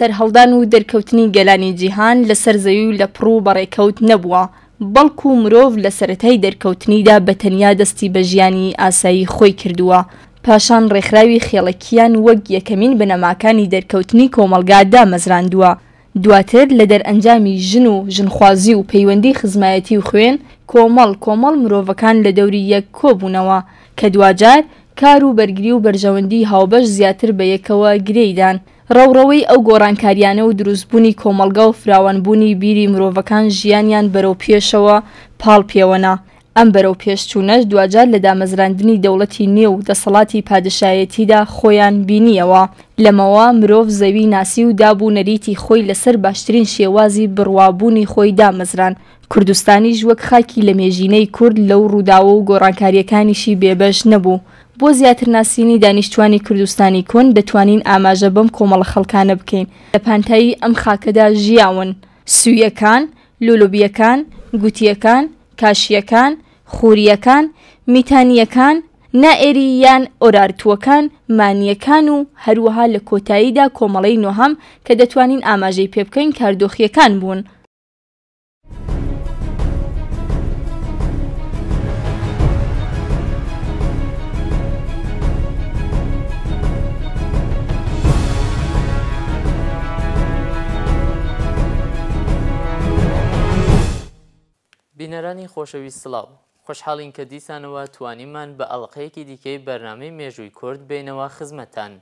سەرهەڵدان و دەرکەوتنی گەلانی جیهان لەسەر زەوی و لەپڕ و بەڕێکەوت نەبووە، بەڵکو مرۆڤ لە سەرەتای دەرکەوتنیدا بە تەنیا دەستی بە ژیانی ئاسایی خۆی کردووە، پاشان ڕێکخراوی خێڵەکییان وەک یەکەمین بنەماکانی دەرکەوتنی کۆمەڵگا دامەزراندووە، دواتر لە دەرئەنجامی ژن و ژنخوازی و پەیوەندی خزمایەتی و خوێن، کۆمەڵ کۆمەڵ مرۆڤەکان لە دەوری یەک کۆبوونەوە، کە دواجار کار و بەرگری و بەرژەوەندی هاوبەش زیاتر بە یەکەوە گرێی دان. ڕەوڕەوەی ئەو گۆڕانکاریانە و دروستبوونی کۆمەڵگا و فراوانبوونی بیری مرۆڤەکان ژیانیان بەرەو پێشەوە پاڵ پێوەنا. ئەم بەرەو پێش چوونەش دواجار لە دامەزراندنی دەوڵەتی نوێ و دەسەڵاتی پادشایەتیدا خۆیان بینییەوە. لەمەوە مرۆڤ زەوی ناسی و داب و نەریتی خۆی لەسەر باشترین شێوازی بڕوابوونی خۆی دامەزران. کوردستانیش وەک خاکی لەمێژینەی کورد لەو ڕووداوە و گۆڕانکارییەکانیشی بێبەش نەبوو. بۆ زیاتر ناسینی دانیشتوانی کوردستانی کۆن دەتوانین ئاماژە بەم کۆمەڵە خەڵکانە بکەین لە پانتایی ئەم خاکەدا ژیاون، سوییەکان، لولوبییەکان، گوتییەکان، کاشییەکان، خورییەکان، میتانییەکان، نائێری یان ئۆرارتووەکان، مانییەکان و هەروەها لە کۆتاییدا کۆمەڵەی نۆهەم کە دەتوانین ئاماژەی پێ بکەین کاردۆخییەکان بوون. بینەرانی خۆشەویست سڵاو، خۆشحاڵین کە دیسانەوە توانیمان بە ئەڵقەیەکی دیکەی بەرنامەی مێژووی کورد بێینەوە خزمەتتان.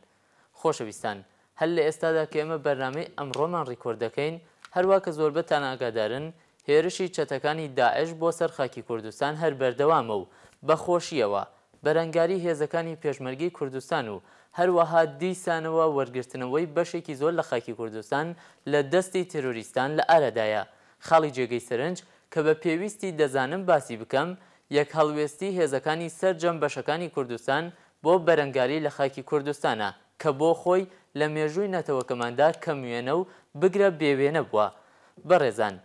خۆشەویستان، هەر لە ئێستادا کە ئێمە بەرنامەی ئەمڕۆمان ڕیکۆرد دەکەین، هەروا کە زۆربەتان ئاگادارن، هێرشی چەتەکانی داعش بۆ سەر خاکی کوردستان هەر بەردەوامە و بە خۆشییەوە، بەرەنگاری هێزەکانی پێشمەرگەی کوردستان و هەروەها دیسانەوە وەرگرتنەوەی بەشێکی زۆر لە خاکی کوردستان لە دەستی تێرۆریستان لە ئارادایە. خاڵی جێگەی سەرنج کە بە پێویستی دەزانم باسی بکەم، یەکهەڵوێستی هێزەکانی سەرجەم بەشەکانی کوردستان بۆ بەرەنگاری لە خاکی کوردستانە کە بۆ خۆی لە مێژووی نەتەوەکەماندا کەم وێنە و بگرە بێ وێنە بووە. بەڕێزان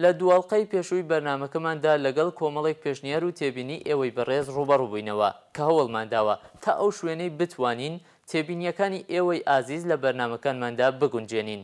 لە دووئەڵقەی پێشووی بەرنامەکەماندا لەگەڵ کۆمەڵێک پێشنیار و تێبینی ئێوەی بەڕێز ڕووبەڕوو بووینەوە کە هەوڵمانداوە تا ئەو شوێنەی بتوانین تێبینییەکانی ئێوەی ئازیز لە بەرنامەکانماندا بگونجێنین.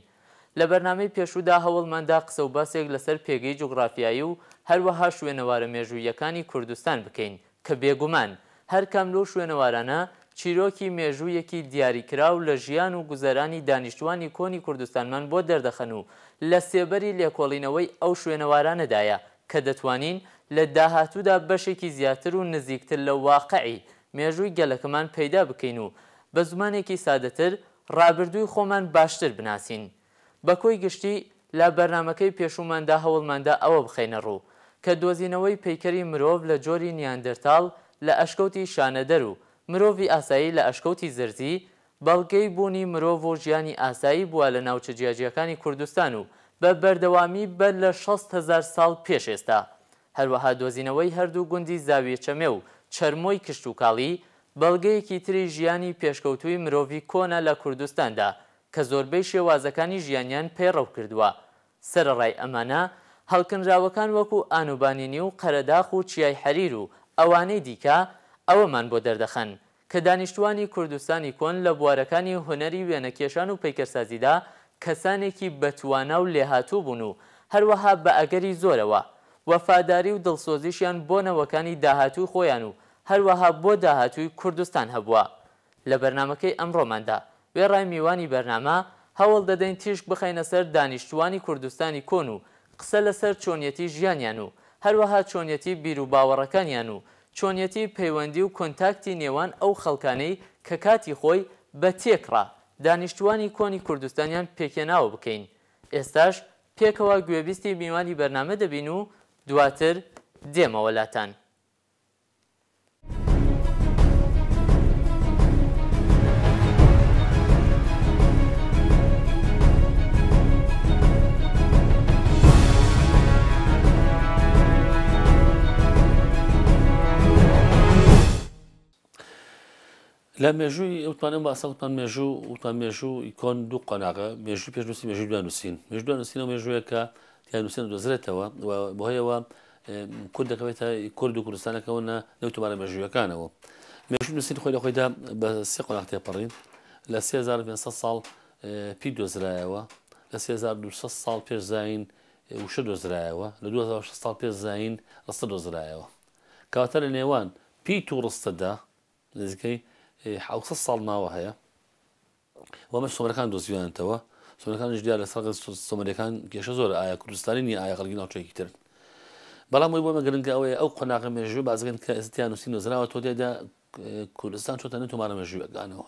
لە بەرنامەی پێشوودا هەوڵماندا قسە و باسێک لەسەر پێگەی جوگڕافیایی و هەروەها شوێنەوارە مێژووییەکانی کوردستان بکەین کە بێگومان هەر کام لەو شوێنەوارانە چیرۆکی مێژوویەکی دیاریکراو لە ژیان و گوزەرانی دانیشتووانی کۆنی کوردستانمان بۆ دەردەخەن و لە سێبەری لێکۆڵینەوەی ئەو شوێنەوارانەدایە کە دەتوانین لە داهاتوودا بەشێکی زیاتر و نزیکتر لە واقعی مێژووی گەلەکەمان پەیدا بکەین و بە زمانێکی سادەتر ڕابردووی خۆمان باشتر بناسین. بە کۆی گشتی لە بەرنامەکەی پێشووماندا هەوڵماندا ئەوە بخەینە ڕوو کە دۆزینەوەی پەیکەری مرۆڤ لە جۆری نیاندرتاڵ لە ئەشکەوتی شانەدەر و مرۆڤی ئاسایی لە ئەشکەوتی زرزی بەڵگەی بوونی مرۆڤ و ژیانی ئاسایی بووە لە ناوچە جیاجیاکانی کوردستان و بە بەردەوامی بەر لە 60,000 ساڵ پێش ئێستا. هەروەها دۆزینەوەی هەردوو گوندی زاویەچەمێ و چەرمۆی کشتوکاڵی بەڵگەیەکی تری ژیانی پێشکەوتووی مرۆڤی کۆنە لە کوردستاندا کە زۆربەی شێوازەکانی ژیانیان پەیڕەو کردووە. سەرەڕای ئەمانە، هەڵکنراوەکان وەکو ئانوبانینی و قەرەداخ و چیای حەریر و ئەوانەی دیکە، ئەوەمان بۆ دەردەخەن، کە دانیشتووانی کوردستانی کۆن لە بوارەکانی هونەری وێنەکێشان و پەیکەرسازیدا کەسانێکی بەتوانا و لێهاتوو بوون و هەروەها بە ئەگەری زۆرەوە وەفاداری و دڵسۆزیشیان بۆ نەوەکانی داهاتووی خۆیان و هەروەها بۆ داهاتووی کوردستان هەبووە. لە بەرنامەکەی ئەمڕۆماندا، وێڕای میوانی بەرنامە، هەوڵ دەدەین تیشک بخەینە سەر دانیشتووانی کوردستانی کۆن و قسە لە سەر چۆنیەتی ژیانیان و هەروەها چۆنیەتی بیروباوەڕەکانیان و چۆنیەتی پەیوەندی و کۆنتاکتی نێوان ئەو خەڵکانەی کە کاتی خۆی بە تێکڕا دانیشتووانی کۆنی کوردستانیان پێکهێناوە بکەین. ئێستاش پێکەوە گوێبیستی میوانی بەرنامە دەبین و دواتر دێمەوە لاتان. لە مێژووی وتمان باسە وتمان مێژوو وتمان مێژوو کۆن دوو قۆناغە مێژوو پێش نووسی مێژوو دوای نووسین مێژوو دوای نووسینەوە مێژوویە کە تیا نووسین دۆزرێتەوە و بەهۆیەوە کورد دەکەوێتە کورد و کوردستانەکەونە نێو تۆمارە مێژوویەکانەوە مێژوو نووسین خۆی لە خۆیدا بە سێ قۆناغ تێپەڕین لە 3500 ساڵ پیت دۆزرایەوە، لە 3200 ساڵ پێش زایین وشە دۆزرایەوە، لە 2600 ساڵ پێش زایین ڕستە دۆزرایەوە. کەواتە لە نێوان پیت و ڕستەدا نزیکەی 700 ساڵ ماوە هەیە. و ئەمەش سۆمەرەکان دۆزیویانەتەوە. سۆمەرەکانیش دیارە لەسەر سۆمەریەکان کێشە زۆرە، ئایا کوردستانی نییە، ئایا خەڵکی ناوچەیەکی ترن. بەڵام ئەوەی بۆ ئێمە گرنگە ئەوەیە ئەو قۆناغە مێژووی بازرگان کە ئێستا تیا نووسین دۆزراوە تۆ تێدا کوردستان چۆتە نێو تۆمارە مێژوویەکانەوە.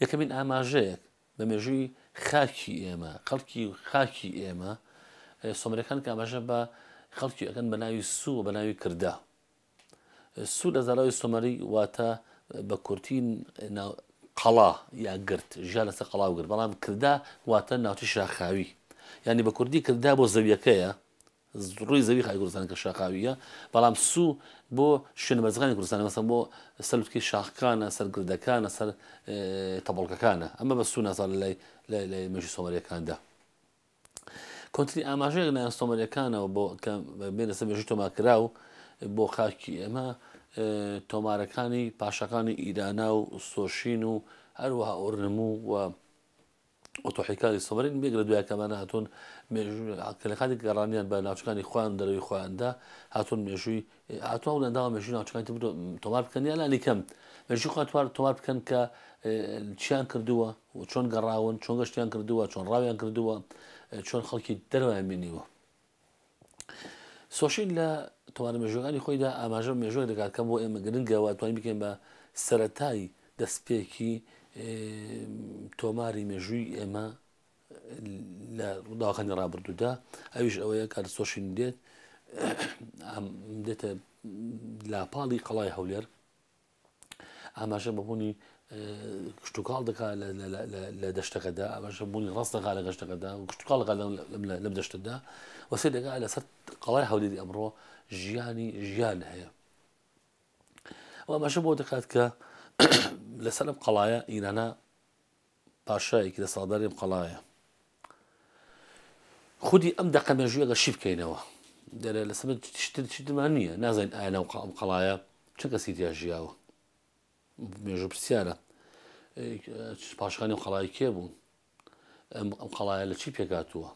یەکەمین ئاماژەیەک بە مێژووی خاکی ئێمە، خەڵکی خاکی ئێمە، سۆمەرەکان کە ئاماژە بە خەڵکی ئەکەن بە ناوی سوو و بە ناوی کردا. سوو لە زاراوی سۆمەری واتە بە کورتی قەڵا یا گرد، ژیان لەسەر قەڵا و گرد، بەڵام کردا واتە ناوچەی شاخاوی. یانی بە کوردی کردا بۆ زەویەکەیە، ڕووی زەوی خاکی کوردستان کە شاخاوییە، بەڵام سوو بۆ شوێنە بەرزەکانی کوردستانە، مەسەلەن بۆ سەر لوتکەی شاخەکانە، سەر گردەکانە، سەر تەبڵکەکانە. ئەمە بە سوو ناسراوە لە لای مێژووی سۆمەرییەکاندا. کۆنترین ئاماژەیەک لەلایەن سۆمەرییەکانەوە بۆ کە بێنە سەر مێژووی تۆمارکراو بۆ خاکی ئێمە تۆمارەکانی پاشاکانی ئیرانا و سۆشین و هەروەها ئۆرنمو و ئۆتۆحیکاری سۆمەرین بێگرە دوایەکەمانە هاتوون کە لە کاتی گەڕانیان بە ناوچەکانی خۆیان دەرەوەی خۆیاندا هاتوون مێژووی هاتوون هەوڵیان داوە مێژووی ناوچەکانی تر تۆمار بکەن یا لانی کەم مێژووی خۆیان تۆمار بکەن کە چیان کردووە و چۆن گەڕاون، چۆن گەشتیان کردووە، چۆن ڕاویان کردووە، چۆن خەڵکی دەرەوەیان بینیوە. سۆشین لە تۆمارە مێژووەکانی خۆیدا ئاماژە بە مێژووێک دەکات کە بۆ ئێمە گرنگە و ئەتوانین بیکەین بە سەرەتای دەستپێکی تۆماری مێژووی ئێمە لە ڕووداوەکانی ڕابردوودا، ئەویش ئەوەیە کە سۆشین دێت دێتە لاپاڵی قەڵای هەولێر ئاماژە بە بوونی کشتوکاڵ دەکات لە دەشتەکەدا، ئاماژە بوونی ڕاست دەکات لە گەشتەکەدا و کشتوکاڵ دەکات لەم دەشتەدا وەسێ دەکات لەسەر قەڵای هەولێری ئەمڕۆ ژیانی ژیان هەیە و ئاماژە بۆ دەکات کە لەسەر ئەم قەڵایە ئیرانە پاشایەکی دەسەڵاتداری ئەم قەڵایە. خودی ئەم دەقە مێژوویە گەر شی بکەینەوە دەرێ لە سەمە شتر چیترمان نییە نازانین ئایا ناو ئەم قەڵایە چەند کەسی تیا ژیاوە مێژوو پرسیارە پاشخانی ئەم قەڵای کێ بوون ئەم ئەم قەڵایە لە چی پێکاتووە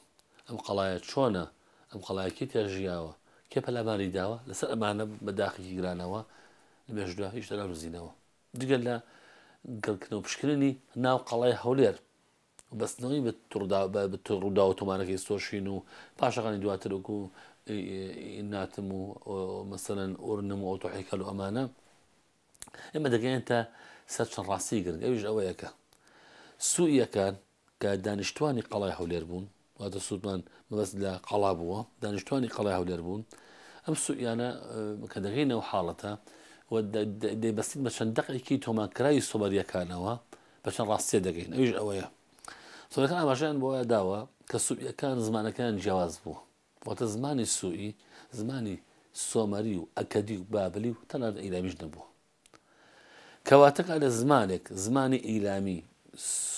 ئەم قەڵایە چۆنە ئەم قەڵایە کێ تیا ژیاوە کێ پەلاماری داوە لەسەر ئەمانە بە داخێکی گرانەوە لە مێژوودا هیچ دەنانوزینەوە جگە لە گەڵکنەوە پشکنینی ناو قەڵای هەولێر و بەستنەوەی بە ڕووداوە تۆمارەکەی سۆشین و پاشەکانی دواتر وەکو ناتم و مەسەلەن ئورنم و ئۆتۆحیکەل و ئەمانە ئێمە دەگەین تا سەر چەند ڕاستی گرنگ ئەویش ئەوەیە کە سوئیەکان کە دانیشتوانی قەڵای هەولێر بوون، واتە سووتمان مەبەست لە قەڵا بووە، دانیشتوانی قەڵای هەولێر بوون، ئەم سوئیانە کە دەگەینە ئەو حاڵەتە و دەیبەستین بە چەند دەقێکی تۆمارکراوی سۆمەرییەکانەوە بە چەند ڕاستیە دەگەین، ئەویش ئەوەیە سۆمەریەکان ئاماژەیان بۆ داوە کە سوئیەکان زمانەکەیان جیاواز بووە، واتە زمانی سوئی زمانی سۆمەری و ئەکەدی و بابلی و تەنانەت ئیلامیش نەبووە. کەواتە کە لە زمانێک زمانی ئیلامی،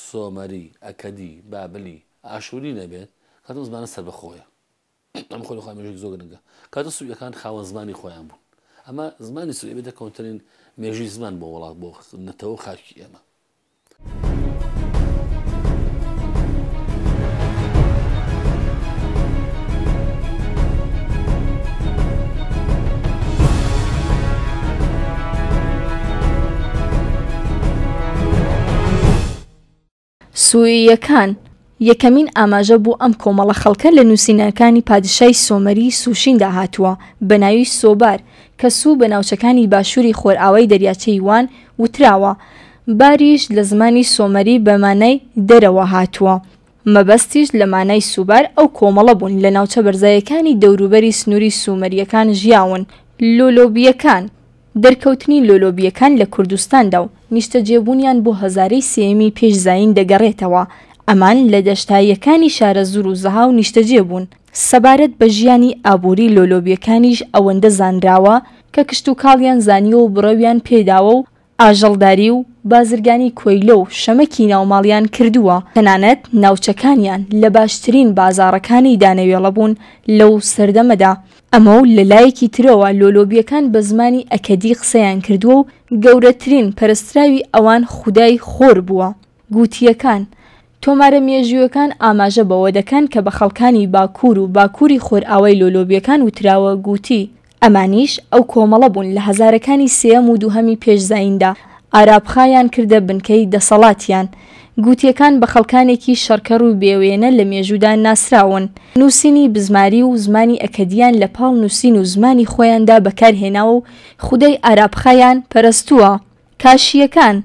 سۆمەری، ئەکەدی، بابلی، ئاشووری نەبێت، کاتە ئەم زمانە سەربەخۆیە. ئەم خۆی لە خۆی مێژووی زۆر گرنگە. کاتە سوئیەکان خاوەن زمانی خۆیان بوون. ئەمە زمانی سوئیە بێتە کۆنترین مێژووی زمان بۆ وڵات، بۆ نەتەوە و خاکی ئێمە. سوئییەکان، یەکەمین ئاماژە بۆ ئەم کۆمەڵە خەڵکە لە نووسینەکانی پادشای سۆمەری سوشیندا هاتووە بە ناوی سۆبار، کە سوو بە ناوچەکانی باشووری خۆرئاوای دەریاچەی وان وتراوە. باریش لە زمانی سۆمەری بە مانای دەرەوە هاتووە. مەبەستیش لە مانای سوبار ئەو کۆمەڵە بوون لە ناوچە بەرزایەکانی دەوروبەری سنووری سومەرییەکان ژیاون. لۆلۆبییەکان، دەرکەوتنی لۆلۆبییەکان لە کوردستاندا و نیشتەجێبوونیان بۆ هەزارەی سێیەمی پێش زایین دەگەڕێتەوە. ئەمان لە دەشتاییەکانی شارەزوور و زەهاو نیشتەجێ بوون. سەبارەت بە ژیانی ئابووری لۆلۆبییەکانیش ئەوەندە زانراوە کە کشتوکاڵیان زانیوە و بڕەویان پێداوە و ئاژەڵداری و بازرگانی کۆیلە و شەمەکی ناوماڵیان کردووە، تەنانەت ناوچەکانیان لە باشترین بازاڕەکانی دانەوێڵە بوون لەو سەردەمەدا. ئەمە و لە لایەکی ترەوە لۆلۆبییەکان بە زمانی ئەکەدی قسەیان کردووە و گەورەترین پەرستراوی ئەوان خودای خۆر بووە. گوتییەکان، تۆمارە مێژوویەکان ئاماژە بەوە دەکەن کە بە خەڵکانی باکوور و باکووری خۆرئاوای لۆلۆبییەکان وتراوە گوتی، ئەمانیش ئەو کۆمەڵە بوون لە هەزارەکانی سێیەم و دووهەمی پێش زاییندا ئارابخایان کردە بنکەی دەسەڵاتیان. گوتییەکان بە خەڵکانێکی شەڕکەر و بێوێنە لە مێژوودا ناسراون. نووسینی بزماری و زمانی ئەکەدییان لە پاڵ نووسین و زمانی خۆیاندا بەکار هێناوە و خودای ئارابخایان پەرستووە. کاشییەکان،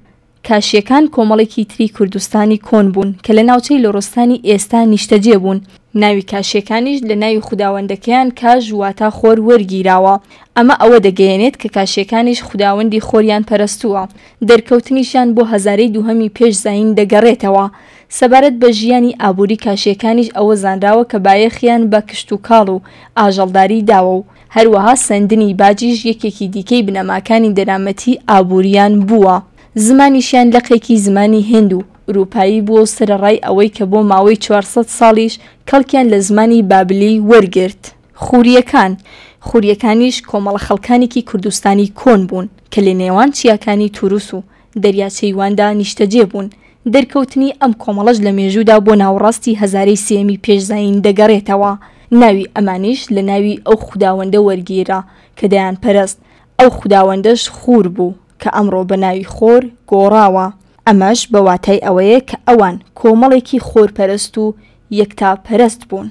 کاشییەکان کۆمەڵێکی تری کوردستانی کۆن بوون کە لە ناوچەی لوڕستانی ئێستا نیشتەجێ بوون. ناوی کاشییەکانیش لە ناوی خوداوەندەکەیان کاژ واتا خۆر وەرگیراوە. ئەمە ئەوە دەگەیەنێت کە کاشییەکانیش خوداوەندی خۆریان پەرستووە. دەرکەوتنیشیان بۆ هەزارەی دووهەمی پێش زایین دەگەڕێتەوە. سەبارەت بە ژیانی ئابووری کاشییەکانیش ئەوە زانراوە کە بایەخیان بە کشتوکاڵ و ئاژەڵداری داوە و هەروەها سەندنی باجیش یەکێکی دیکەی بنەماکانی دەرامەتی ئابووریان بووە. زمانیشیان لقێکی زمانی هێند و ئورووپایی بووە و سەرەڕای ئەوەی کە بۆ ماوەی 400 ساڵیش کەڵکیان لە زمانی بابلی وەرگرت. خورییەکان، خورییەکانیش کۆمەڵە خەڵکانێکی کوردستانی کۆن بوون کە لە نێوان چیاکانی توروس و دەریاچەی واندا نیشتەجێ بوون. دەرکەوتنی ئەم کۆمەڵەش لە مێژوودا بۆ ناوەڕاستی هەزارەی سێیەمی پێش زایین دەگەڕێتەوە. ناوی ئەمانیش لە ناوی ئەو خوداوەندە وەرگیرا کە دەیانپەرست، ئەو خوداوەندەش خوور بوو کە ئەمڕۆ بە ناوی خۆر گۆڕاوە. ئەمەش بە واتای ئەوەیە کە ئەوان کۆمەڵێکی خۆرپەرست و یەکتاپەرست بوون.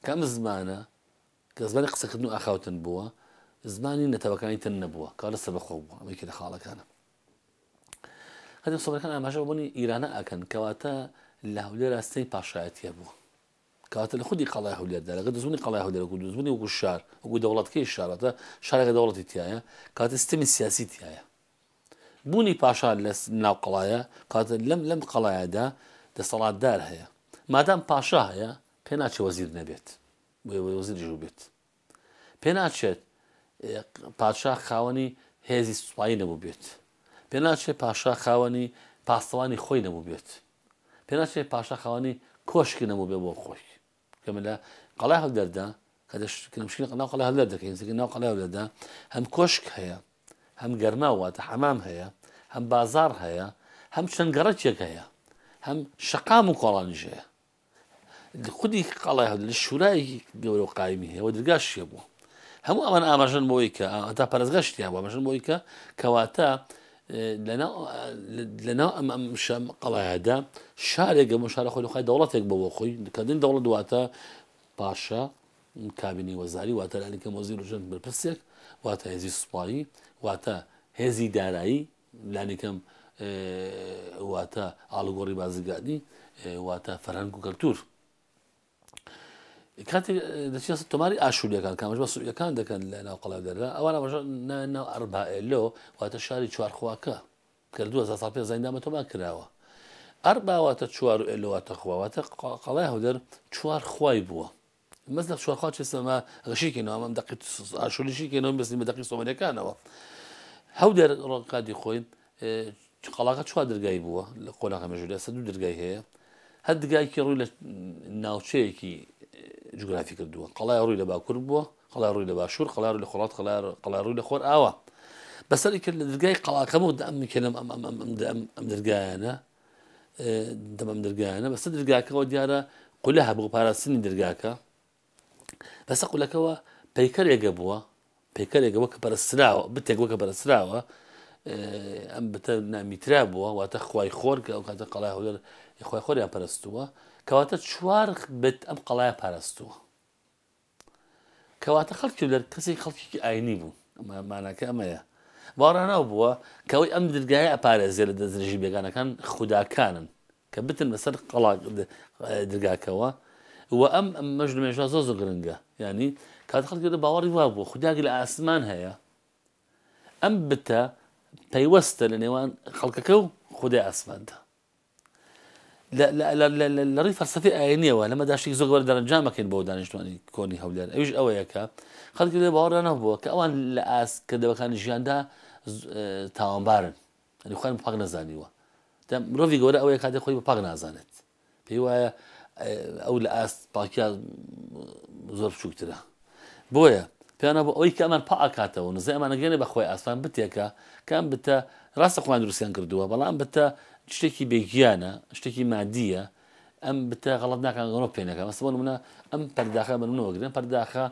کە ئەم زمانە کە زمانی قسەکردن و ئاخاوتن بووە زمانی نەتەوەکانی تر نەبووە کە لە سەربەخۆ بووە ئەمە یەکێ لە خاڵەکانە هەندێک سۆمەرەکان ئاماژە بە بوونی ئیرانە ئەکەن کەواتە لە هەولێرا ستەمی پاشایەتیە بووە کەواتە لە خودی قەڵای هەولێردا لەگەڵ دروستبوونی قەڵای هەولێر وەکو دروستبوونی وەکو شار وەکو دەوڵەتکەی شار واتە شارێکە دەوڵەتی تایە کەواتە ستەمی سیاسی تایە بوونی پاشا لە ناو قەڵایە کەواتە لەم لەم قەڵایەدا دەسەڵاتدار هەیە مادام پاشا هەیە پێ ناچێ وەزیر نەبێت بۆیە وەزیریش بێت پێناچێت پادشا خاوەنی هێزی سوپایی نەبووبێت. پێناچێت پاشا خاوەنی پاسەوانی خۆی نەبووبێت. پێناچێت پاشا خاوەنی کۆشکی نەبووبێت بۆ خۆی. کە من لە قەڵای هەولێردا کە دەشکین ناو قەڵای هەولێر دەکەین سکە ناو قەڵای هەولێردا هەم کۆشک هەیە هەم گەرما واتە حەمام هەیە هەم بازاڕ هەیە هەم چەند گەڕەکێک هەیە هەم شەقام و کۆڵانیش هەیە خودی قەڵای هەولێر شورایەکی گەورە و قایمی هەیە و درگاشی هەبوو هەموو ئەوان ئاماژەن بۆی کە هەتا پەرستگاش تیا بوو ئاماژەن بۆی کە کەواتە لەناو ئەم ئەم شەم قەڵایەدا شارێک گەمە شارە خۆی لەخوای دەوڵەتێک بۆ خۆی کردن دەوڵەت واتە پاشا کابینەی وەزاری واتە لانی کەم وەزیر و چەند بەرپرسێک واتە هێزی سوپایی واتە هێزی دارایی لانیکەم واتە ئاڵوگۆڕی بازرگانی واتە فەرهەنگ و کەلتور کاتێک دەچێت تۆماری ئاشووریەکان کامەش بە سووریەکان دەکەن لە ناو قەڵای دەردا ئەوان ئەمەژە ناو ئەربائێلۆ واتە شاری چوارخواکە کە 2000 ساڵ پێش زایین تۆمار کراوە ئەربا واتە چوار و ئێلۆ واتە خوا واتە قەڵای هەولێر چوار خوای بووە مەس لە چوارخوا چێ سەما غەشیکەینەوە ئەم دەقی ئاشووری شیکەینەوە بەسین بە دەقی سۆمەریەکانەوە هەولێر ڕۆکاتی خۆی قەڵاکە چوار دەرگای بووە لە قۆناغە مێژوودا سە دوو دەرگای هەیە هەر دگایکی ڕووی لە ناوچەیەکی جوگرافی کردووە قەڵای ڕووی لە باکوور بووە قەڵای ڕووی لە باشوور قەڵای ڕووی لە خۆڵات قەڵای ڕووی لە خۆر ئاوا بەسەری کرد لە دەرگای قەڵاکە بوو ئەم کەلم ئەم ئەم ئەم ئەم ئەم دەرگایانە دەم ئەم دەرگایانە بەسەر دەرگاکەوە دیارە قولە هەبوو پاراستنی دەرگاکە بەسە قولەکەوە پەیکەرێکە بووە پەیکەرێکە وەکە پەرستراوە بتێک وەکە پەرستراوە ئەم بتە نامیترا بووە واتە خوای خۆر کە ئەو کاتە قەڵای هەولێر خوای خۆریان پەرستووە کەواتە چوار بت ئەم قەڵایە پارستووە کەواتە خەڵکی لەر کەسێک خەڵکێکی ئاینی بوو ماناکە ئەمەیە باوەڕاناو بووە کەەوەی ئەم درگایە ئەپارێزێ لە دەستدرێژی بێگانەکان خوداکانن کە بتن بەسەر قەڵا درگاکەوە و ئەم ئەمەش لە مێژوا زۆر زۆر گرنگە ینی کات خەڵکی لە باوەڕی وا بووە خوداک لە ئاسمان هەیە ئەم بتە پەیوەستە لە نێوان خەڵکەکە و خودای ئاسماندا. لە ڕووی فەلسەفەی ئاینیەوە لەمەدا شتێکی زۆر گەورە دەرەنجام ئەکەین بۆ دانیشتوانی کۆنی هەولێر ئەویش ئەوەیە کە خەڵکی لێ باوەڕیان هەبووە کە ئەوان لە ئاست کردەوەکانی ژیاندا تاوانبارن یعنی خۆیان بە پاک نەزانیوە مرۆڤی گەورە ئەوەیە کاتێک خۆی بە پاک نازانێت پێی وایە ئەو لە ئاست پاکیا زۆر بچووکترە بۆیە پێیان بۆ ئەوەی کە ئەمان پاکاتەوە نزای ئەمانە گەێنێ بەخۆی ئاسمان بتێکە کام بتە ڕاستە خۆیان دروستیان کردووە بەڵام بتە شتێکی بێگیانە شتێکی مادیە ئەم بتە غەڵت ناکان گەڕۆ پێ نەکە مەسە بۆ نمونە ئەم پەرداخە بە نمونەوە پەرداخە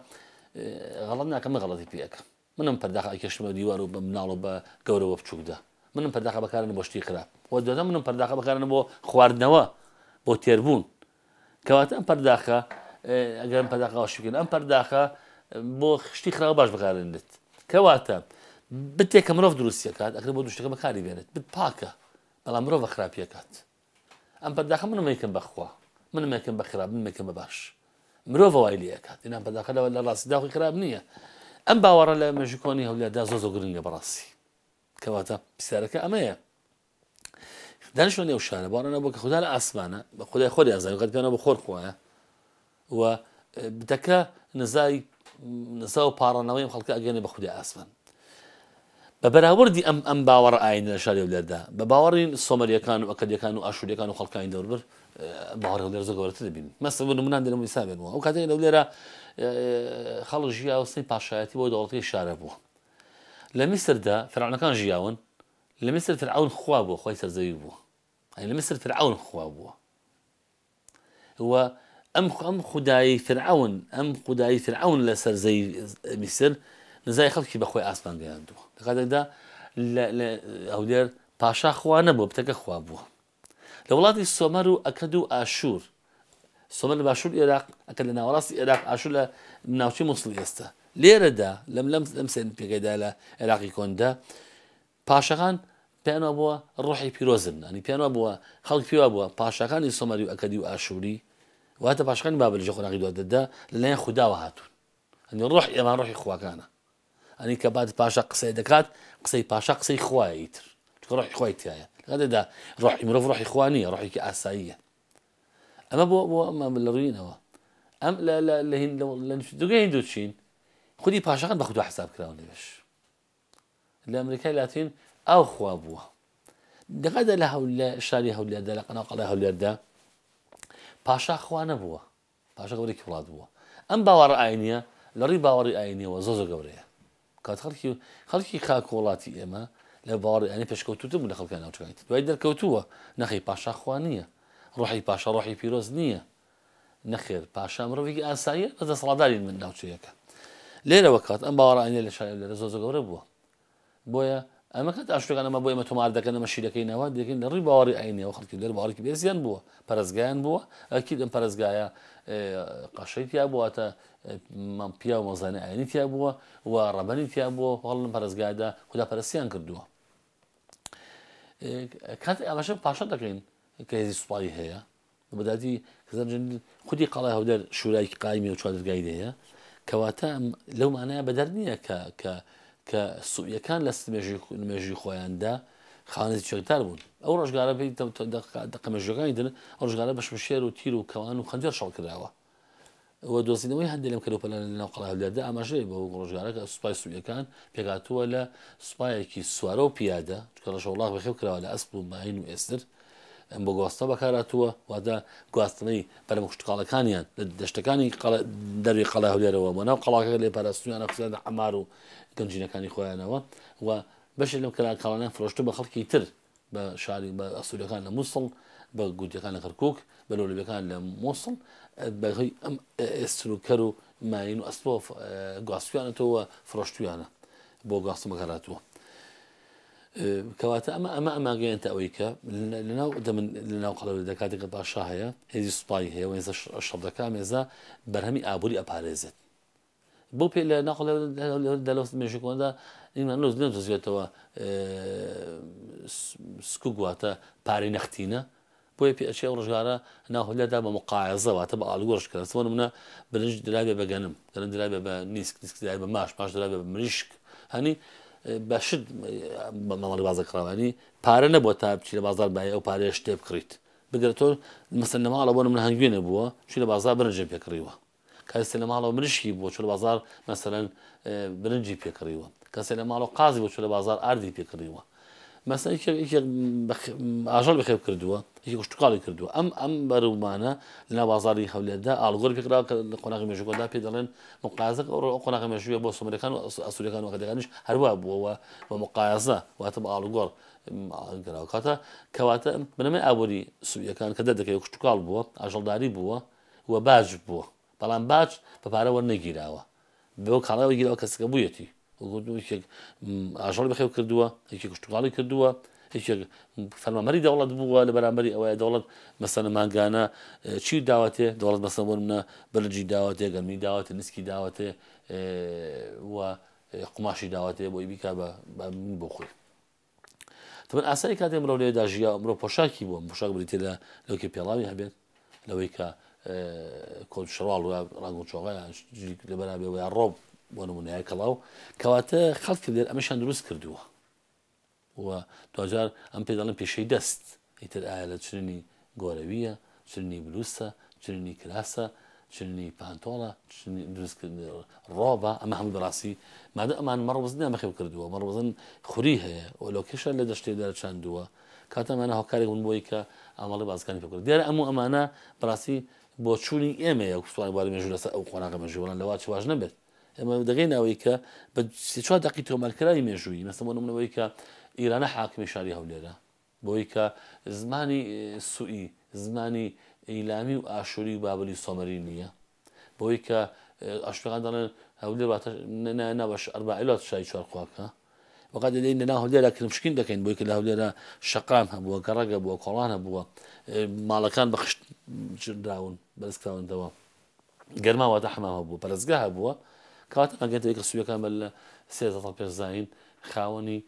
غەڵت ناکەم من غەڵەتی پێ ئەکەم منم پەرداخە ئەکێشمە دیوار و بە مناڵ و بە گەورەوە بچووکدا منم پەرداخە بەکارن بۆ شتی خراپ و دواتر منم پەرداخە بەکارن بۆ خواردنەوە بۆ تێربوون کەواتە ئەم پەرداخە ئەگەر ئەم پەرداخە واشی بکەین ئەم پەرداخە بۆ شتی خراپ باش بەکارێنرێت کەواتە بتێک کە مرۆڤ دروستیەکات ئەکرێت بۆ دوو شتەکە بەکاری بێنێت بت پاکە بەڵام مرۆڤ خراپیەکات ئەم پەرداخە منم یکەم بەخوا منم یکەم بە خراپ منم یکەم بە باش مرۆڤ وای لێ ئەکات ئینان پەرداخە لە لە ڕاستیدا خۆی خراپ نییە ئەم باوەڕە لە مێژوو کۆنی هەولێردا زۆر زۆر گرنگە بەڕاستی کەواتە پرسیارەکە ئەمەیە دانیشتوانی ئەو شارە باوەڕیان هەبوو کە خودا لە ئاسمانە بە خودای خۆریان زانی قەت پێیان بە خۆر خوایە و بتەکە نزای نزا و پاڕانەوەی ئەم خەڵکە ئەگەێنێ بە خودای ئاسمان بە بەراوردی ئەم ئەم باوەڕ ئاینە لە شاری هەولێردا بە باوەڕی سۆمەریەکان و ئەکەدیەکان و ئاشوریەکان و خەڵکانی دەوربەر باوەڕی هەولێر زۆر گەورەتر دەبین مەسە بۆ نمونان دێنم ئیسا بێنەوە ئەو کاتێک لە هەولێرە خەڵک ژیا و سنی پاشایەتی بۆ دەوڵەتی شارە بووە لە میسردا فەرعونەکان ژیاون لە میسر فرعون خوا بووە خوای سەر زەوی بووە یانی لە میسر فرعون خوا بووە و ئەم ئەم خودایی فرعون ئەم خودایی فرعون لەسەر زەوی میسر نزای خەڵکی بەخۆی ئاسمان گەیاندووە لە کاتێکدا لە هەولێر پاشا خوا نەبووە بتەکە خوا بووە لە وڵاتی سۆمەر و ئەکەد و ئاشوور، سۆمەر لە باشوور ئێراق، ئەکەد لە ناوەڕاستی ئێراق، ئاشوور لە ناوچەی موسڵی ئێستا. لێرەدا لەم لەم لەم سێ پێگەدا لە ئێراقی کۆندا پاشاکان پێیان وابووە ڕۆحی پیرۆزن، یانی پێیان وابووە خەڵک پێی وابووە پاشاکانی سۆمەری و ئەکەدی و ئاشووری واتە پاشاکانی بابلیش لە قۆناغی دواتردا لەلایەن خوداوە هاتوون. یانی ڕۆحی ئەمان ڕۆحی خواکانە. ئەنی کە بات پاشا قسەی دەکات قسەی پاشا قسەی خوایە ئیتر چونکە ڕۆحی خوای تایە لەگەڵدا ڕۆحی مرۆڤ ڕۆحی خوا نییە ڕۆحێکی ئاساییە ئەمە بۆ بۆ ئەمە لە ڕووینەوە ئەم لە لە لە هند لە دوگەی هندو چین خودی پاشاکان بە خودا حساب کراون لەوێش لە ئەمریکای لاتین ئاو خوا بووە دەقەدا لە هەول لە شاری هەولێردا لە قەناو قەڵای هەولێردا پاشا خوا نەبووە پاشا گەورەیەکی وڵات بووە. ئەم باوەڕە ئاینییە لە ڕووی باوەڕی ئاینییەوە زۆر زۆر گەورەیە. کات خەڵکی خەڵکی خاک و وڵاتی ئێمە لە باوەڕی ئاینی پێشکەوتووتر بوون لە خەڵکانی ناوچەکانی تر. دوای دەرکەوتووە نەخێر پاشا خوا نییە. ڕۆحی پاشا ڕۆحی پیرۆز نییە. نەخێر پاشا مرۆڤێکی ئاساییە بەس دەسەڵاتداری ناوچەیەکە. لێرەوە کات ئەم باوەڕە ئاینییە لە شاری لێرە زۆر زۆر گەورە بووە. بۆیە ئەمە کات ئاشتەکان ئەمە بۆ ئێمە تۆمار دەکەن ئەمە شی دەکەینەوە دەکەین لە ڕووی باوەڕی ئاینیەوە خەڵکی لێر باوەڕێکی بەهێزیان بووە پەرستگایان بووە ئەکید ئەم پەرستگایە قەشەی تیا بووە تا پیاو مەزانی ئاینی تیا بووە و ڕەبەنی تیا بووە هەڵ لەم پەرستگایەدا خودا پەرستیان کردووە کاتێک ئاماژە پاشا دەکەین کە هێزی سوپایی هەیە بەدادی خودی قەڵای هەولێر شورای قایمی و چواردەرگای هەیە کەواتە لەو مانایە بەدەر نییە کە کە کە سوئیەکان لە مێژووی خۆیاندا خاوەنی چەکدار بوون ئەو ڕۆژگارە پێی دەقە مێژووەکانی تر ئەو ڕۆژگارە بە شمشێر و تیر و کەوان و خەنجەر شەڕ کراوە و دۆزینەوەی هەندێک لەم کەلوپەلانە لەناو قەڵای هەولێردا ئاماژەیە بەو ڕۆژگارە کە سوپای سوئیەکان پێکهاتووە لە سوپایەکی سوارە و پیادە چونکە ڕەشەوڵاخ بەخێو کراوە لە ئەسپ و ماین و ئێستر ئەم بۆ گواستنەوە بەکارهاتووە واتە گواستنەوەی بەرهەمە کشتوکاڵەکانیان لە دەشتەکانی دەروی قەڵای هەولێرەوە بۆ ناو قەڵاکە لێ پاراستنیانە خستیانە عەمار و گەنجینەکانی خۆیانەوە و بەشێک لەم کاڵانیان فرۆشتووە بە خەڵکی تر بە شاری بە ئەسوریەکان لە موسڵ بە گوتیەکان لە کەرکک بە لۆلوبیەکان لە موسڵ بەهۆی ئەم ئێستر و کەر و ماین و ئەسپۆ گواستویانەتەوە فرۆشتویانە بۆ گواستن بەکارهاتووە کەواتە ئەمە ئەمە ئەماگەیەنتە ئەوەی کە لەناو دەمن لەناو قەڵەوێدا کاتێک کە پاشا هەیە هێزی سوپایی هەیە و هێزە شەڕ دەکا مێزە بەرهەمی ئابووری ئەپارێزێت بۆ پێ لە ناو قەڵەوێدا لە مێژووی کۆندا ئیمان نۆز نەدۆزرێتەوە سکوک واتە پارەی نەختینە بۆیە پێ ئەچێ ئەو ڕۆژگارە ناو هەولێردا بە مقایەزە واتە بە ئاڵوگۆڕش کرا بۆ نمونە برنج درابێ بە گەنم گەنم درابێ بە نیسک نیسک درابێ بە ماش ماش درابێ بە مریشک هەنی بە شت مامەڵی بازە کراوانی پارە نەبووە تا بچی لە بازار بای ئەو پارەیە شتێ بکڕیت. بگرە تۆ مەسەلەن لە ماڵەوە بۆ نمونە هەنگوێنە بووە چووی لە بازاڕ برنجی پێ کڕیوە. کەسێ لە ماڵەوە مریشکی بووە چوو لە بازاڕ مەسەلەن برنجی پێ کڕیوە. کەسێ لە ماڵەوە قازی بووە چوو لە بازاڕ ئاردی پێ کڕیوە. مەسەلەن یەکێک یەکێک ئاژەڵ بەخێو کردووە، یەکێک کشتوکاڵی کردووە. ئەم ئەم بەروبوومانە لەناو بازاڕی هەولێردا ئاڵوگۆڕی پێکراوە کە لە قۆناغی مێژووکۆدا پێی دەڵێن مقایەزە کە ئەو قۆناغی مێژوویە بۆ سۆمەریەکان و ئاسوریەکان و ئەکەدیەکانیش هەروا بووە و بە مقایەزە واتە بە ئاڵوگۆڕ کراوە. کەواتە کەواتە بنەمای ئابووری سووریەکان کە دەردەکەوێت کشتوکاڵ بووە، ئاژەڵداری بووە و باج بووە. بەڵام باج بە پارە وەرنەگیراوە، بەو کاڵای وەرگیراوە کەسەکە بوویەتی. یەکێک ئاژەڵی بەخێو کردووە، یەکێک کشتوکاڵی کردووە، یەکێک فەرمانبەری دەوڵەت بووە لە بەرامبەری ئەوەیە دەوڵەت مەسەلەن مانگانە چی داوەتێ، دەوڵەت مەسەلەن بۆ نمونە برنجی داوەتێ، گەنمی داوەتێ، نسکی داوەتێ و قوماشی داوەتێ بۆی بیکا بە بۆ خۆی. تەبەن ئاسایی کاتێ مرۆڤ لەوێدا ژیا مرۆڤ پۆشاکی بووە پۆشاک بریتیە لە لەوەی کە پێڵاوی هەبێت لەوەی کە کۆت شەڕاڵ و ڕەنگ و چۆغە لەبەرا بێ و یا ڕۆب بۆ نمونە یا کەڵاو کەواتە خەڵکی لێر ئەمەشیان دروست کردووە و دواجار ئەم پێ دەڵێن پیشەی دەست ئیتر ئایا لە چنینی گۆرەوییە، چنینی بلوسە، چنینی کراسە، چنینی پانتۆڵە، چنینی دروستکردنی ڕۆبە، ئەمە هەمووی بەڕاستی مادەم ئەمان مەڕ و بزنیان بەخێو کردووە، مەڕ و بزن خوری هەیە و لۆکێشە لە دەشتێدا چاندووە، کەواتە ئەمانە هۆکارێک بوون بۆی کە ئامەڵی بازرگانی پێ بکرێت. دیارە ئەم و ئەمانە بەڕاستی بۆچوونی ئێمەیە وەک پسپۆڕانی بواری مێژوو لەسەر ئەو قۆناغە مێژووی، بەڵام لەوە چ واش نەبێت ئێمە دەگەینە ئەوەی کە بە سێ چوار دەقی تۆمارکراوی مێژوویی، مەسەلەن بۆ نموونە ئەوەی کە ئیرانە حاکمی شاری هەولێرە، بەوەی کە زمانی سوئی زمانی ئیلامی و ئاشوری و بابلی و سۆمەری نییە، بەوەی کە ئاشوریەکان دەڵێن هەولێر واتە ناوە ئەربائیل واتە شاری چوارقواکە. وەکات دەدەین لەناو هەولێرا کرمشکین دەکەین بۆی کە لە هەولێرا شەقام هەبووە، گەڕەک هەبووە، کۆڵان هەبووە، ماڵەکان بە خشت چنراون، بەرزکراونەتەوە. گەرما واتە حەمام هەبووە، پەرستگا هەبووە. کەواتە ئەگەر کە سووریەکان بەر لە 13 ساڵ پێش زایین خاوەنی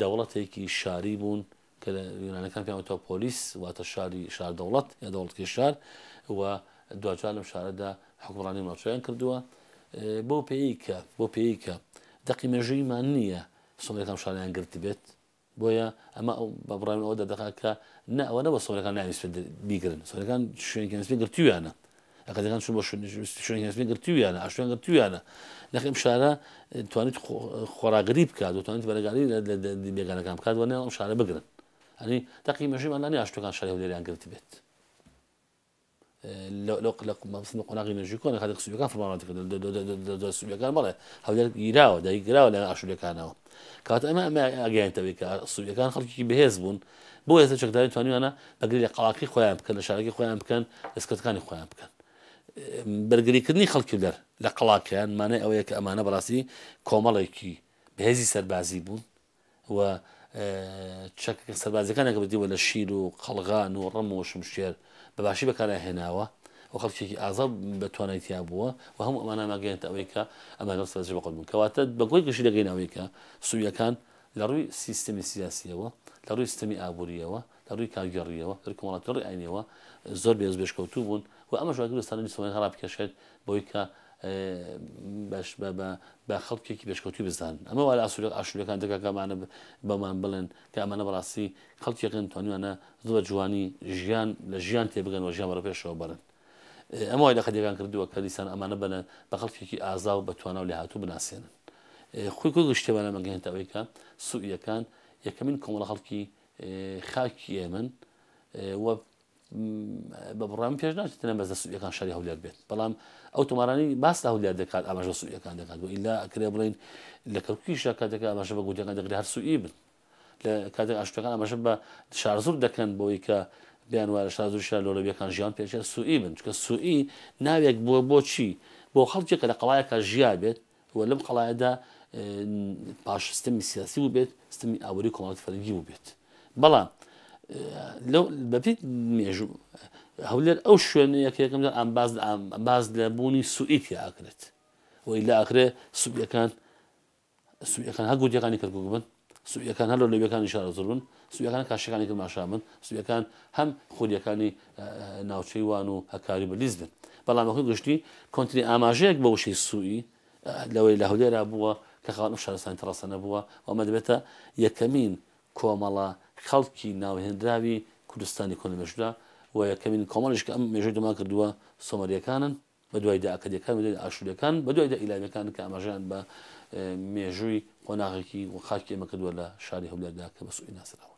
دەوڵەتێکی شاری بوون کە لە یۆنانەکان پێیان وتوە پۆلیس واتە شاری شار دەوڵەت یا دەوڵەتکی شار و دواجار لەم شارەدا حکومڕانی ناوچەیان کردووە بۆ پێی کە بۆ پێی کە دەقی مێژوویمان نییە سۆمەرەکان شاریان گرتبێت بۆیە ئەمە ئەو بە بڕوای من ئەوە دەردەخات کە نە ئەوە نەبووە سۆمەرەکان نایانویستبێت بیگرن، سۆمەرەکان شوێنێکیان ویستبێت گرتوویانە، ئەکادیەکان چوون بۆ شوێنێکیان ویستبێت گرتوویانە، ئاشوریان گرتوویانە، نەخێر ئەم شارە توانیت خۆڕاگری بکات و توانیت بەرەگاری لە بێگانەکان بکات و نەیان ئەم شارە بگرن. ئەنی دەقی مێژوویمان لا نییە ئاشوریەکان شاری هەولێریان گرتبێت. لەو مەبەستم لە قۆناغی مێژووی کۆنە کاتێک سووریەکان فەرمانڕەوایەتی کردن لە سووریەکان بەڵێ هەولێر گیراوە داگیرکراوە لەلایەن ئاشووریەکانەوە کەواتە ئەمە ئەمە ئەگەیەنێتەوەی کە سووریەکان خەڵکێکی بەهێز بوون بۆ هێزە چەکداری توانیویانە بەرگری لە قەڵاکەی خۆیان بکەن لە شارەکەی خۆیان بکەن لە سکەتەکانی خۆیان بکەن بەرگریکردنی خەڵکی لەر لە قەڵاکەیان مانای ئەوەیە کە ئەمانە بەڕاستی کۆمەڵێکی بەهێزی سەربازی بوون و چەکە سەربازیەکانیان کە بریتی بووە لە شیر و قەڵغان و ڕم و شمشێر بە باشی بەکاریان هێناوە و خەڵکێکی ئازا بە توانای تیا بووە و هەموو ئەمانە ماگەیەنتە ئەوەی کە ئەمانە لەو سەربازیش بەقوت بوون کەواتە بە گۆی گشتی دەگەینە ئەوەی کە سووریەکان لە ڕووی سیستەمی سیاسیەوە لە ڕووی سیستەمی ئابووریەوە لە ڕووی کارگێڕیەوە لە ڕووی کۆمەڵاتی لە ڕووی ئاینیەوە زۆر بێز بێشکەوتوو بوون و ئەمەش وای کردووە سەرنجی سۆمەریەکان ڕابکێشێت بەوەی کە بە خەڵکێکی پێشکەوتووی بزانن. ئەمە وا لە ئاشووریەکان دەکات کە ئەمانە بەمان بڵێن کە ئەمانە بەڕاستی خەڵکێکن توانیویانە زۆر بە جوانی ژیان لە ژیان تێبگەن و ژیان بەرەو پێشەوە بەرن. ئەمە وای لە خەدیەکان کردووە کە دیسان ئەمانە بەنە بە خەڵکێکی ئازا و بە توانا و لێهاتوو بناسێنن. خۆی کۆی گشتیەوە نامەگەیەنێتە ئەوەی کە سووریەکان یەکەمین کۆمەڵە خەڵکی خاکی ئێمەن و بە بڕوای من پێش ناچێت تەنیا بەس لە سوئیەکان شاری هەولێر بێت بەڵام ئەو تۆمارانی باس لە هەولێر دەکات ئاماژە بە سوئیەکان دەکات و ئیلا ئەکرێ بڵێین لە کەرکوکیشدا کاتێک ئاماژە بە گوتیەکان دەکرێت هەر سوئی بن لە کاتێک ئاشتەکان ئاماژە بە شارزور دەکەن بۆی کە بیان وایە لە شارزور شار لۆلەویەکان ژیان پێچێت سوئی بن چونکە سوئی ناوێک بووە بۆچی بۆ خەڵکێک کە لە قەڵایەکە ژیا بێت و لەم قەڵایەدا پاش سیستەمی سیاسی بووبێت، سیستەمی ئابووری و کۆمەڵاتی فەرەنگی بووبێت. بەڵام لەو بەپێی مێژوو هەولێر ئەو شوێنەیە کە یەکەم جار ئامباز باز لە بوونی سوئی تیا ئەکرێت و ئیلا ئەکرێ سوئیەکان سوئیەکان هەر گوندیەکانی کەرکوک بن، سوئیەکان هەر لۆلەویەکانی شارەزوور بن، سوئیەکان کاشیەکانی کرماشان بن، سوئیەکان هەم خوریەکانی ناوچەی وان و هەکاری و بەدلیس بن. بەڵام بەکۆی گشتی کۆنترین ئاماژەیەک بە وشەی سوئی لەوەی لە هەولێرا بووە کە خاوەن ئەم شارستانیەتە ڕەسەنە بووە و ئەمە دەبێتە یەکەمین کۆمەڵە خەڵکی ناوهێنراوی کوردستانی کۆن لە مێژوودا و یەکەمین کۆمەڵیش کە ئەم مێژووی تۆمار کردووە سۆمەرییەکانن، بەدوایدا ئەکەدییەکان، بەدوایدا ئاشوورییەکان، بەدوایدا ئیلامییەکان کە ئاماژەیان بە مێژووی قۆناغێکی خاکی ئێمە کردووە لە شاری هەولێردا کە بە سوئی ناسراون.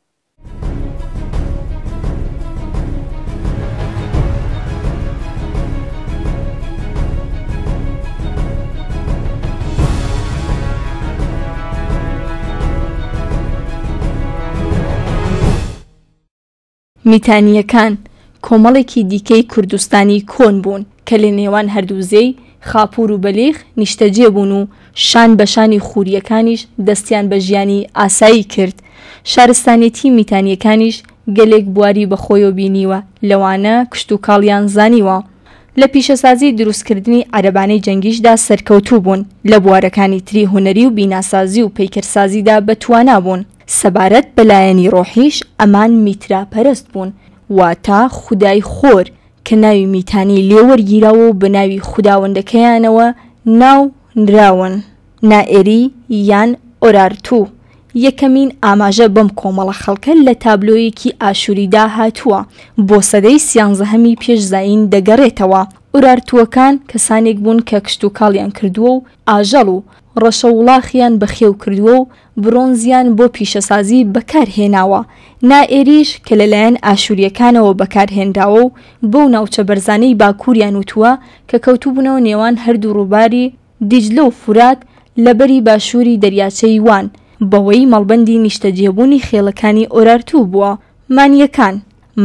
میتانییەکان کۆمەڵێکی دیکەی کوردستانی کۆن بوون کە لە نێوان هەردوو زێی خاپوور و بەلیخ نیشتەجێ بوون و شان بە شانی خوورییەکانیش دەستیان بە ژیانی ئاسایی کرد. شارستانێتی میتانییەکانیش گەلێک بواری بە خۆیەوە بینیوە لەوانە کشتوکاڵیان زانیوە. لە پیشەسازی دروستکردنی عەرەبانەی جەنگیشدا سەرکەوتوو بوون، لە بوارەکانی تری هونەری و بیناسازی و پەیکەرسازیدا بە توانا بوون. سەبارەت بە لایەنی ڕۆحیش ئەمان میترا پەرست بوون، واتە خودای خۆر، کە ناوی میتانی لێ وەرگیراوە و بە ناوی خوداوەندەکەیانەوە ناو نراون. نائێری یان ئۆرارتو، یەکەمین ئاماژە بەم کۆمەڵە خەڵکە لە تابلۆیەکی ئاشووریدا هاتووە، بۆ سەدەی سیانزەهەمی پێش زایین دەگەڕێتەوە. ئورارتووەکان کەسانێک بوون کە کشتوکاڵیان کردووە و ئاژەڵ و ڕەشەوڵاخیان بەخێو کردووە و برۆنزیان بۆ پیشەسازی بەکار هێناوە. نائێریش کە لەلایەن ئاشوورییەکانەوە بەکار هێنراوە و بەو ناوچە بەرزانەی باکووریان وتووە کە کەوتبوونەوە نێوان هەردوو ڕووباری دیجلە و فورات لە بەری باشووری دەریاچەی وان، بەوەی مەڵبەندی نیشتەجێبوونی خێڵەکانی ئۆرارتوو بووە. مانییەکان،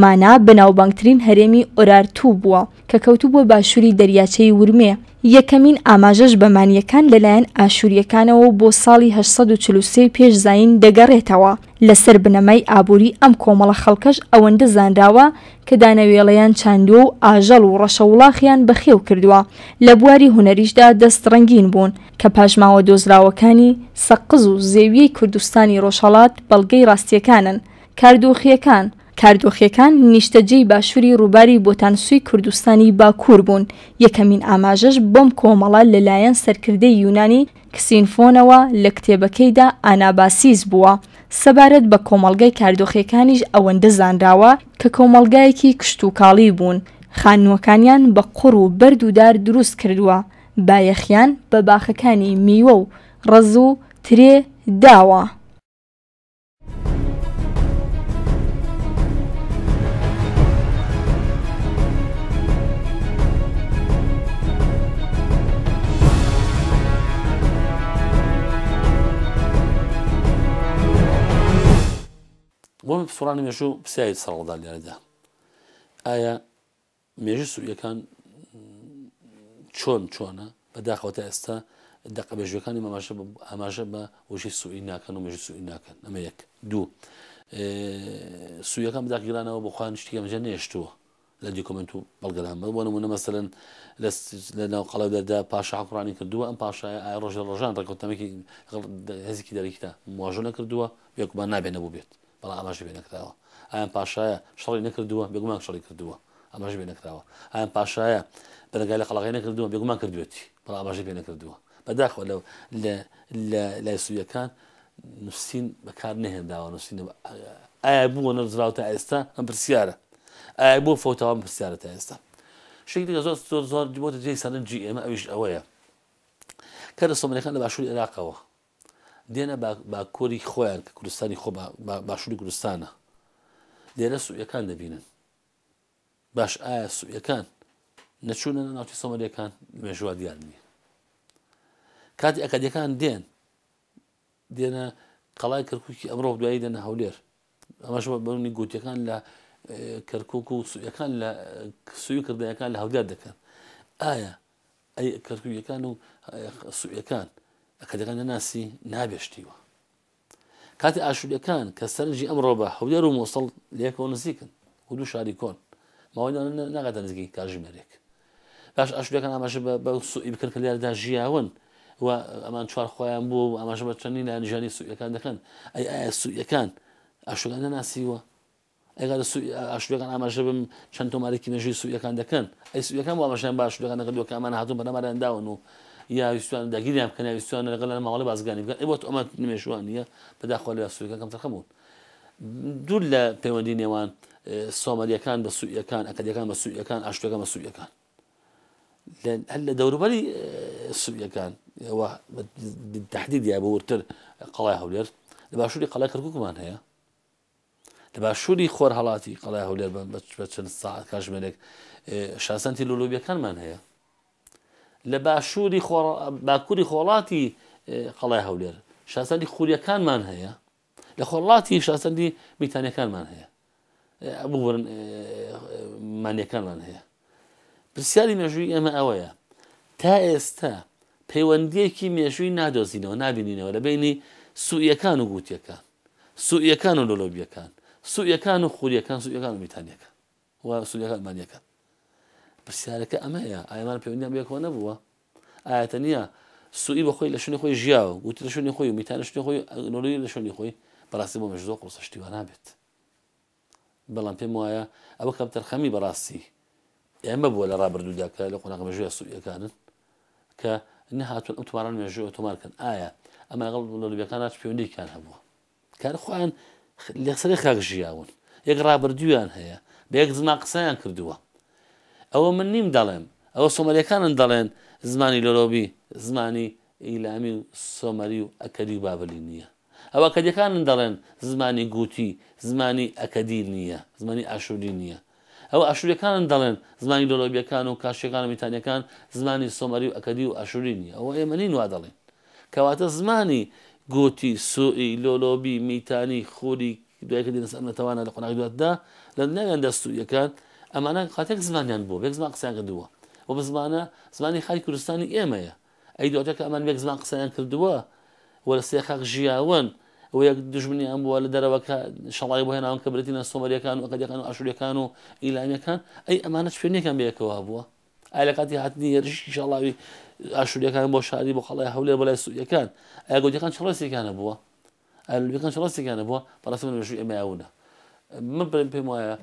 مانا بەناوبانگترین هەرێمی ئۆرارتوو بووە کە کەوتبووە باشووری دەریاچەی ورمێ. یەکەمین ئاماژەش بە مانییەکان لەلایەن ئاشوورییەکانەوە و بۆ ساڵی 843 پێش زایین دەگەڕێتەوە. لەسەر بنەمای ئابووری ئەم کۆمەڵە خەڵکەش ئەوەندە زانراوە کە دانەوێڵەیان چاندووە و ئاژەڵ و ڕەشەوڵاخیان بەخێو کردووە، لە بواری هونەریشدا دەست ڕەنگین بوون، کە پاشماوە دۆزراوەکانی سەقز و زێویەی کوردستانی ڕۆژهەڵات بەڵگەی ڕاستییەکانن. کاردۆخییەکان کاردۆخییەکان نیشتەجێی باشووری ڕووباری بۆتانسووی کوردستانی باکوور بوون، یەکەمین ئاماژەش بەم کۆمەڵە لە لایەن سەرکردەی یونانی کسینفۆنەوە لە کتێبەکەیدا ئاناباسیس بووە. سەبارەت بە کۆمەڵگای کاردۆخیەکانیش ئەوەندە زانراوە کە کۆمەڵگایەکی کشتوکاڵی بوون، خانووەکانیان بە قوڕ و بەرد و دار دروست کردووە، بایەخیان بە باخەکانی میوە و ڕەز و ترێ داوە. بۆ من پسپۆڕانی مێژوو پرسیاری سەرهەڵدا لێرەدا ئایا مێژوو سووریەکان چۆن چۆنە بەداخەوە تا ئێستا دەقە مێژووەکانی ئاماژە ئاماژە بە وشەی سوئی ناکەن و مێژوو سوئی ناکەن ئەمە یەک دوو سویەکان بەداخگیرانەوە بۆ خۆیان شتێکی ئەمجا نێشتووە لە دیکۆمنت و بەڵگەنامە بۆ نمونە مەسەلەن لە ناو قەڵای دەردا پاشا حوکمڕانی کردووە ئەم پاشایە ئایا ڕۆژ لە ڕۆژان ڕێککەوتنامەیەکی لەگەڵ هێزێکی دەرەکیدا واژۆ نەکردووە بێگومان نابێ نەبووبێت بەڵام ئاماژە پێ نەکراوە ئایا ئەم پاشایە شەڕی نەکردووە بێگومان شەڕی کردووە ئاماژە پێ نەکراوە ئایا ئەم پاشایە بەرەنگاری لە قەڵاکەی نەکردووە بێگومان کردوێتی بەڵام ئاماژەی پێ نەکردووە بەداخەوە لە لە لای سووریەکان نووسین بەکار نەهێنراوە نووسین ئایا بووە نەنووسراوە تا ئێستا ئەم پرسیارە ئایا بۆ فەوتاوە ئەم پرسیارە تا ئێستا شتێکی دیکە زۆر زۆر زۆر بۆتە جێی سەرنجی ئێمە ئەویش ئەوەیە کە لە سۆمەریەکان لە باشووری عێراقەوە دێنە باکووری خۆیان کە کوردستانی خۆ باشووری کوردستانە لێرە سووریەکان دەبینن باش ئایا سووریەکان نەچوونە ناوچەی سۆمەریەکان مێژوە دیار نییە کاتی ئەکادیەکان دێن دێنە قەڵای کەرکوکی ئەمڕۆ دوایی دێنە هەولێر ئەمەش بەونی گوتیەکان لە کەرکک و سویەکان لە سوی کردەکان لە هەولێر دەکەن ئایا ئەی کەرکوکیەکان و سویەکان ئەکەدەکان نەناسی نابێشتیوە کاتی ئاشوریەکان کە سەرنجی ئەمڕۆ بە هەولێر و مۆسڵ لەیەکەوە نزیکن و دوو شاری کۆن ماوەی ناگاتە نزیکی کاژمێرێک باش ئاشوریەکان ئاماژە بە سوئی بکەن کە لێرەدا ژیاون و ئەمان چوار خۆیان بوو و ئاماژە بە چەندین لایەن ژیانی سوئیەکان دەکەن ئەی ئایا سوئیەکان ئاشوریان نەناسیوە ئەگەر ئاشوریەکان ئاماژە بم چەند تۆمارێکی مێژووی سوئیەکان دەکەن ئەی سوئیەکان بۆ ئاماژەیان بە ئاشوریەکان نەکردووە کە ئەمان هاتوون پەلاماریان داون و یا ویستویانە داگیریان بکەن یا ویستویانە لەگەڵیان مامەڵەی بازرگانی بکەن ئەی بۆ ئەمە مێژووان نییە بەداخەوە لە سوئیەکان کەمتەرخەم بوون دوور لە پەیوەندی نێوان سۆمەریەکان بە سوئیەکان، ئەکەدیەکان بە سوئیەکان، ئاشوریەکان بە سوئیەکان. هەر لە دەوروبەری سوئیەکان تحدید یا بە وردتر قەڵای هەولێر، لە باشووری قەڵای کەرکووکمان هەیە، لە باشووری خۆرهەڵاتی قەڵای هەولێر بە چەند ساعت کاتژمێرێک شاسەنتی لولوبیەکانمان هەیە، لە باشووری باکووری خۆڵاتی قەڵای هەولێر شاسەنتی خوریەکانمان هەیە، لە خۆڵاتی شاسەندی میتانەکانمان هەیە، ببورن مانیەکانمان هەیە. پرسیاری مێژووی ئێمە ئەوەیە تا ئێستا پەیوەندیەکی مێژووی نادۆزینەوە، نابینینەوە لە بینی سوئیەکان و گوتیەکان، سوئیەکان و لۆلۆبیەکان، سوئیەکان و خوریەکان، سوئیەکان و میتانیەکان و سوئیەکان مانیەکان. پرسیارەکە ئەمەیە، ئایا پەیوەندیان بەیەکەوە نەبووە؟ ئایا تەنیا سوئی بە خۆی لە شوێنی خۆی ژیاوە، گوتی لە شوێنی خۆی و میتان لە شوێنی خۆی، لۆلۆبی لە شوێنی خۆی؟ بەڕاستی بۆ مێژوو زۆر قورسە شتی وا نابێت. بەڵام پێم وایە ئەوە کەمتەرخەمی بەڕاستی ئێمە بووە لە ڕابردوودا کە لە قۆناغە مێژوویە سوئیەکانن کە نەهاتوون ئەم تۆماران مێژوو تۆمار کەن. ئایا ئەمە لەگەڵ لۆلۆبیەکان چ پەیوەندییەکیان هەبووە؟ کار خۆیان لەسەر خاک ژیاون، یەک ڕابردوویان هەیە، بە یەک زمان قسەیان کردووە. ئەوە من نیم دەڵێم، ئەوە سۆمەریەکانن دەڵێن زمانی لۆلۆبی زمانی ئیلامی و سۆمەری و ئەکەدی و بابلی نییە. ئەوە ئەکەدیەکانن دەڵێن زمانی گوتی زمانی ئەکەدی نییە، زمانی ئاشووری نییە. ئەوە ئاشووریەکانن دەڵێن زمانی لۆلۆبیەکان و کاشیەکان و میتانیەکان زمانی سۆمەری و ئەکەدی و ئاشووری نییە. ئەوە ئێمە نین وا دەڵێن. کەواتە زمانی گوتی، سوئی، لۆلۆبی، میتانی، خوری، دوای کە دێنە سەر ئەم نەتەوانە لە قۆناغی دواتدا لە ناویاندا سوئیەکان، ئەمانە کاتێک زمانیان بووە، یەک زمان قسەیان کردووە و بە زمانە زمانی خاکی کوردستانی ئێمەیە. ئەی دواتر کە ئەمان یەک زمان قسەیان کردووە و لە سێ خاک ژیاون و یەک دوژمنیان بووە لە دەرەوە کە شەڵای بۆ هێناون کە بریتین لە سۆمەریەکان و ئەکەدیەکان و ئاشوریەکان و ئیلامیەکان، ئەی ئەمانە چ پەیوەندییەکیان بەیەکەوە هەبووە؟ ئایا لە کاتی هاتنی هێرشی شاڵاوی ئاشوریەکان بۆ شاری بۆ قەڵای هەولێر بۆ لای سوئیەکان، ئایا گۆتیەکان چ ڕێسێکیان هەبووە؟ ئایا لولبیەکان چ ڕێسێکیان هەبووە؟ بەڕاستی من مێژووی ئێمە یاونە. من پێم وایە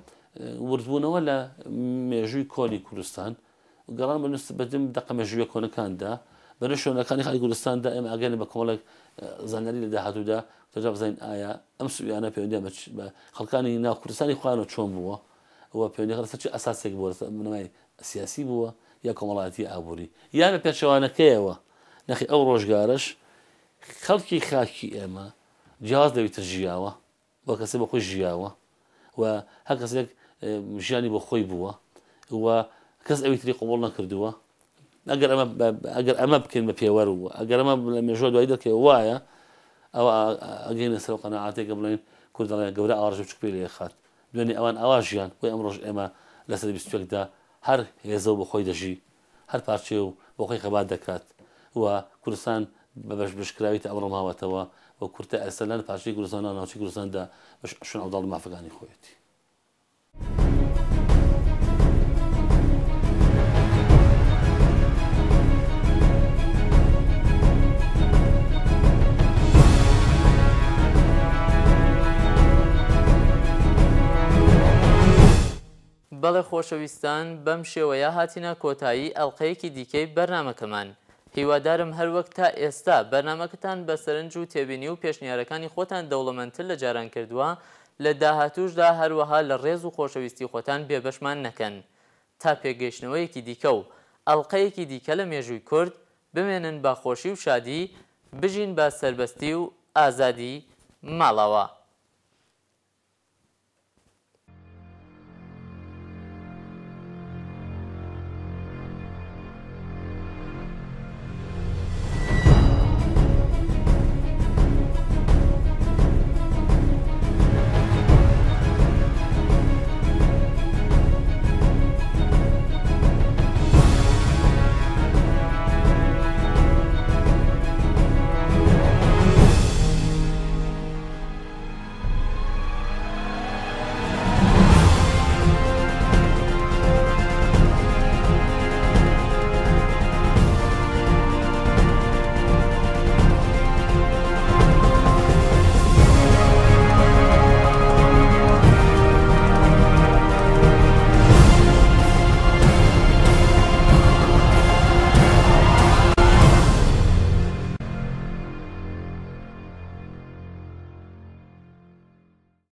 وردبوونەوە لە مێژووی کۆنی کوردستان، گەڕان بە نووس بەدەم دەقە مێژوویە کۆنەکاندا، بە نوێ شوێنەکانی خاکی کوردستاندا، ئێمە ئاگایین بە کۆمەڵێک زانیاری لە داهاتوودا تا بزانین ئایا ئەم سوئیانە پەیوەندیان بە خەڵکانی ناو کوردستانی خۆیانەوە چۆن بووە و پەیوەندیەکە لەسەر چ ئەساسێک بووە، لەسەر بنەمای سیاسی بووە یا کۆمەڵایەتی ئابووری یان بە پێچەوانەکەیەوە. نەخی ئەو ڕۆژگارەش خەڵکی خاکی ئێمە جیاواز لەوی تر ژیاوە و کەسێک بە خۆی ژیاوە و هەر کەسێک ژیانی بۆ خۆی بووە و کەس ئەوی تری قبوڵ نەکردووە. ئەگەر ئەمە ئەگەر ئەمە بکەین بە پێوەر و ئەگەر ئەمە لە مێژوە دوایی دەکەوێت وایە، ئەوە ئەگەینە سەر قەناعەتێکە بڵێن کورد دەڵێ گەورە ئاڕژ بچوک پێ لێ خات. دوێنێ ئەوان ئاوا ژیان، بۆی ئەمڕۆش ئێمە لە سەدەی 21دا هەر هێزە و بە خۆی دەژی، هەر پارچەیە و بۆ خۆی خەبات دەکات و کوردستان بە بەش بەشکراوی تا ئەمڕۆ ماوەتەوە و کورد تا ئێستا لە پارچەی کوردستان و ناوچەی کوردستاندا بە شوێن عەوداڵی مافەکانی خۆیەتی. بەڵێ خۆشەویستان بەم شێوەیە هاتینە کۆتایی ئەڵقەیەکی دیکەی بەرنامەکەمان. هیوادارم هەروەک تا ئێستا بەرنامەکەتان بە سەرنج و تێبینی و پێشنیارەکانی خۆتان دەوڵەمەندتر لە جاران کردووە، لە داهاتووشدا هەروەها لە ڕێز و خۆشەویستی خۆتان بێبەشمان نەکەن. تا پێکگەیشتنەوەیەکی دیکە و ئەڵقەیەکی دیکە لە مێژووی کورد، بمێنن بە خۆشی و شادی، بژین بە سەربەستی و ئازادی. ماڵاوا.